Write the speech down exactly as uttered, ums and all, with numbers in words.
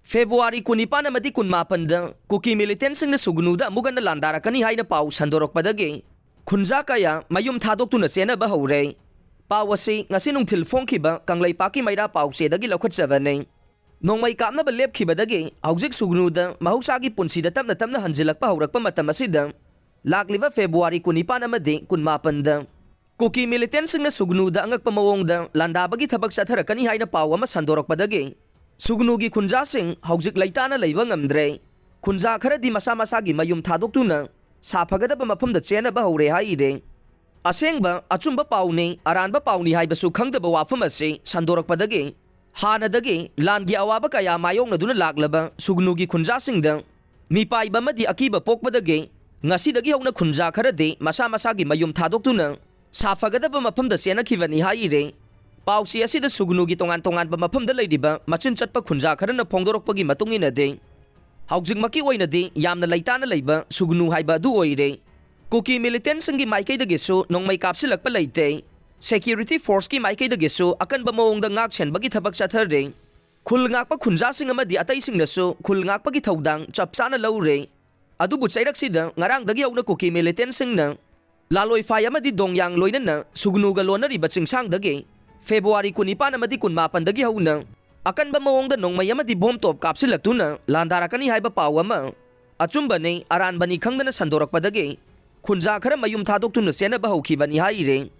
February ꯀꯨꯟꯅꯤꯄꯥꯟ ꯑꯃꯗꯤ ꯀꯨꯟꯃꯥꯄꯟꯗ ꯀꯨꯀꯤ ꯃꯤꯂꯤꯇꯦꯟꯁꯤꯡꯅ ꯁꯨꯒꯅꯨꯗ ꯑꯃꯨꯛ ꯍꯟꯅ ꯂꯥꯟꯗꯥꯔꯛꯀꯅꯤ ꯍꯥꯏꯅ ꯄꯥꯎ ꯁꯟꯗꯣꯔꯛꯄꯗꯒꯤ ꯈꯨꯟꯖꯥ ꯀꯌꯥ ꯃꯌꯨꯝ ꯊꯥꯗꯣꯛꯇꯨꯅ ꯆꯦꯟꯅꯕ ꯍꯧꯔꯦ꯫ ꯄꯥꯎ ꯑꯁꯤ ꯉꯁꯤ ꯅꯨꯡꯊꯤꯜ ꯐꯣꯡꯈꯤꯕ ꯀꯪꯂꯩꯄꯥꯛꯀꯤ ꯃꯩꯔꯥ ꯄꯥꯎꯆꯦꯗꯒꯤ ꯂꯧꯈꯠꯆꯕꯅꯤ꯫ ꯅꯣꯡꯃꯩ ꯀꯥꯞꯅꯕ ꯂꯦꯞꯈꯤꯕꯗꯒꯤ ꯍꯧꯖꯤꯛ ꯁꯨꯒꯅꯨꯗ ꯃꯍꯧꯁꯥꯒꯤ ꯄꯨꯟꯁꯤꯗ ꯇꯞꯅ ꯇꯞꯅ ꯍꯟꯖꯤꯜꯂꯛꯄ ꯍꯧꯔꯛꯄ ꯃꯇꯝ ꯑꯁꯤꯗ ꯂꯥꯛꯂꯤꯕ ꯐꯦꯕ꯭ꯔꯨꯋꯥꯔꯤ ꯀꯨꯟꯅꯤꯄꯥꯟ ꯑꯃꯗꯤ ꯀꯨꯟꯃꯥꯄꯟꯗ ꯀꯨꯀꯤ ꯃꯤꯂꯤꯇꯦꯟꯁꯤꯡꯅ ꯁꯨꯒꯅꯨꯗ ꯑꯉꯛꯄ ꯃꯑꯣꯡꯗ ꯂꯥꯟꯗꯥꯕꯒꯤ ꯊꯕꯛ ꯆꯠꯊꯔꯛꯀꯅꯤ ꯍꯥꯏꯅ ꯄꯥꯎ ꯑꯃ ꯁꯟꯗꯣꯔꯛꯄꯗꯒꯤ ꯁꯨꯒꯅꯨꯒꯤ ꯈꯨꯟꯖꯥꯁꯤꯡ ꯍꯧꯖꯤꯛ ꯂꯩꯇꯥꯅ ꯂꯩꯕ ꯉꯝꯗ꯭ꯔꯦ꯫ ꯈꯨꯟꯖꯥ ꯈꯔꯗꯤ ꯃꯁꯥ ꯃꯁꯥꯒꯤ ꯃꯌꯨꯝ ꯊꯥꯗꯣꯛꯇꯨꯅ ꯁꯥꯐꯒꯗꯕ ꯃꯐꯝꯗ ꯆꯦꯟꯅꯕ ꯍꯧꯔꯦ ꯍꯥꯏꯔꯦ꯫ ꯑꯁꯦꯡꯕ ꯑꯆꯨꯝꯕ ꯄꯥꯎꯅꯤ, ꯑꯔꯥꯟꯕ ꯄꯥꯎꯅꯤ ꯍꯥꯏꯕꯁꯨ ꯈꯪꯗꯕ ꯋꯥꯐꯝ ꯑꯁꯤ ꯁꯟꯗꯣꯔꯛꯄꯗꯒꯤ ꯍꯥꯟꯅꯗꯒꯤ ꯂꯥꯟꯒꯤ ꯑꯋꯥꯕ ꯀꯌꯥ ꯃꯥꯌꯣꯛꯅꯗꯨꯅ ꯂꯥꯛꯂꯕ ꯁꯨꯒꯅꯨꯒꯤ ꯈꯨꯟꯖꯥꯁꯤꯡꯗ ꯃꯤꯄꯥꯏꯕ ꯑꯃꯗꯤ ꯑꯀꯤꯕ ꯄꯣꯛꯄꯗꯒꯤ ꯉꯁꯤꯗꯒꯤ ꯍꯧꯅ ꯈꯨꯟꯖꯥ ꯈꯔꯗꯤ ꯃꯁꯥ ꯃꯁꯥꯒꯤ ꯃꯌꯨꯝ ꯊꯥꯗꯣꯛꯇꯨꯅ ꯁꯥꯐꯒꯗꯕ ꯃꯐꯝꯗ ꯆꯦꯟꯅꯈꯤꯕꯅꯤ ꯍꯥꯏꯔꯦ꯫ ꯄꯥꯎꯆꯦ ꯑꯁꯤꯗ ꯁꯨꯒꯅꯨꯒꯤ ꯇꯣꯉꯥꯟ ꯇꯣꯉꯥꯟꯕ ꯃꯐꯝꯗ ꯂꯩꯔꯤꯕ ꯃꯆꯤꯟ ꯆꯠꯄ ꯈꯨꯟꯖꯥ ꯈꯔꯅ ꯐꯣꯡꯗꯣꯔꯛꯄꯒꯤ ꯃꯇꯨꯡ ꯏꯟꯅꯗꯤ ꯍꯧꯖꯤꯛꯃꯛꯀꯤ ꯑꯣꯏꯅꯗꯤ ꯌꯥꯝꯅ ꯂꯩꯇꯥꯅ ꯂꯩꯕ ꯁꯨꯒꯅꯨ ꯍꯥꯏꯕ ꯑꯗꯨ ꯑꯣꯏꯔꯦ꯫ ꯀꯨꯀꯤ ꯃꯤꯂꯤꯇꯦꯟꯁꯤꯡꯒꯤ ꯃꯥꯏꯀꯩꯗꯒꯤꯁꯨ ꯅꯣꯡꯃꯩ ꯀꯥꯞꯁꯤꯜꯂꯛꯄ ꯂꯩꯇꯦ꯫ ꯁꯦꯀ꯭ꯌꯨꯔꯤꯇꯤ ꯐꯣꯔꯁꯀꯤ ꯃꯥꯏꯀꯩꯗꯒꯤꯁꯨ ꯑꯀꯟꯕ ꯃꯑꯣꯡꯗ ꯉꯥꯛ ꯁꯦꯟꯕꯒꯤ ꯊꯕꯛ ꯆꯠꯊꯔꯦ꯫ ꯈꯨꯜ ꯉꯥꯛꯄ ꯈꯨꯟꯖꯥꯁꯤꯡ ꯑꯃꯗꯤ ꯑꯇꯩꯁꯤꯡꯅꯁꯨ ꯈꯨꯜ ꯉꯥꯛꯄꯒꯤ ꯊꯧꯗꯥꯡ ꯆꯞ ꯆꯥꯅ ꯂꯧꯔꯦ꯫ ꯑꯗꯨꯕꯨ ꯆꯩꯔꯛꯁꯤꯗ ꯉꯔꯥꯡꯗꯒꯤ ꯍꯧꯅ ꯀꯨꯀꯤ ꯃꯤꯂꯤꯇꯦꯟꯁꯤꯡꯅ ꯂꯥꯂꯣꯏꯐꯥꯏ ꯑꯃꯗꯤ ꯗꯣꯡꯌꯥꯡ ꯂꯣꯏꯅꯅ ꯁꯨꯒꯅꯨꯒ ꯂꯣꯟꯅꯔꯤꯕ ꯆꯤꯡꯁꯥꯡꯗꯒꯤ ꯐꯦꯕ꯭ꯔꯨꯋꯥꯔꯤ ꯀꯨꯟꯅꯤꯄꯥꯟ ꯑꯃꯗꯤ ꯀꯨꯟꯃꯥꯄꯟꯗꯒꯤ ꯍꯧꯅ ꯑꯀꯟꯕ ꯃꯑꯣꯡꯗ ꯅꯣꯡꯃꯩ ꯑꯃꯗꯤ ꯕꯣꯝ ꯇꯣꯞ ꯀꯥꯞꯁꯤꯜꯂꯛꯇꯨꯅ ꯂꯥꯟꯗꯥꯔꯛꯀꯅꯤ ꯍꯥꯏꯕ ꯄꯥꯎ ꯑꯃ ꯑꯆꯨꯝꯕꯅꯤ ꯑꯔꯥꯟꯕꯅꯤ ꯈꯪꯗꯅ ꯁꯟꯗꯣꯔꯛꯄꯗꯒꯤ ꯈꯨꯟꯖꯥ ꯈꯔ ꯃꯌꯨꯝ ꯊꯥꯗꯣꯛꯇꯨꯅ ꯆꯦꯟꯅꯕ ꯍꯧꯈꯤꯕꯅꯤ ꯍꯥꯏꯔꯤ꯫